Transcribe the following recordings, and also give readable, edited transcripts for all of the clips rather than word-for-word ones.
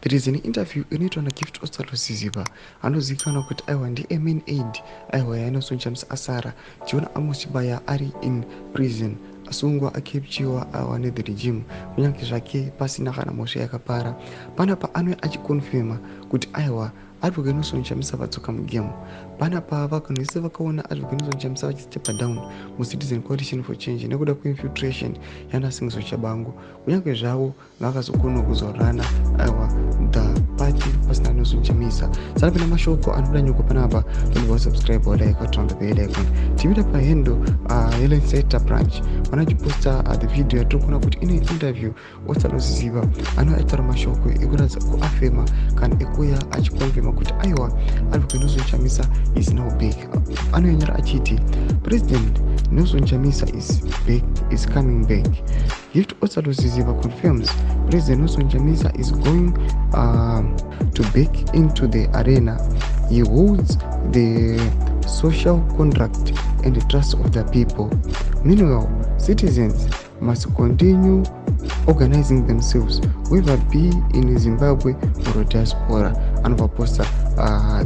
There is an interview inoitwa naGift Ostallos Siziba, anozivikanwa kuti aiwa ndimain aide aiwa yaNelson Chamisa asara. Tiona Amos Chibaya ari in prison, asungwa, acapturewa aiwa nethe regime, kunyange zvake pasina kana mhosva yakapara. Panapa anouya achiconfirma kuti aiwa Advocate Nelson Chamisa vadzoka mugame. Panapa vanhu vese vakaona Advocate Nelson Chamisa vachistepa down muCitizen Coalition for Change nekuda kweinfiltration yanaSengezo Tshabangu, kunyange zvavo vakazokona kuzorana aiwa the party pasina Nelson Chamisa. Sanapinda mashoko anobuda nyuko panapa, tonobva subscribe, walike, turn the bell icon. Tipinda pahandle Helen Seta branch, vanachiposta the video yatiri kuona kuti ine interview. Ostallos Siziba anotaura mashoko ekuratidza kuaffirma kana ekuya achiconfirma kuti aiwa Advocate Nelson Chamisa is now back. Anoyanyora achiti, "President Nelson Chamisa is back, is coming back." Gift Ostallos Siziba confirms President Nelson Chamisa is going to back into the arena. He holds the social contract and the trust of the people. Meanwhile, citizens must continue organizing themselves, whether be in Zimbabwe or diaspora. Anobva posta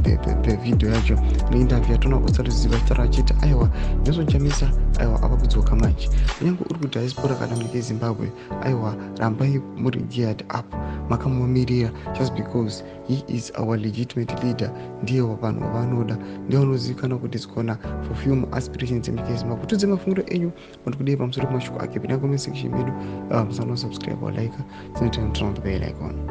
the video yacho neinterview yatona Ostallos Siziba achitaura achiti aiwa Nelson Chamisa aiwa ava kudzoka manje. Kunyange uri kudiaspora kana munyika yeZimbabwe, aiwa rambai muri geared up, makamumirira, just because he is our legitimate leader. Ndiye vanhu vavanoda, ndiye vanozivikanwa kuti is gonna fulfill aspirations emunyika yeZimbabwe. Tudze mafungiro enyu muri kudii pamusoro pemashoko ake. Pinda comment section medu, musanosubscribe, walike, turn on the bell icon.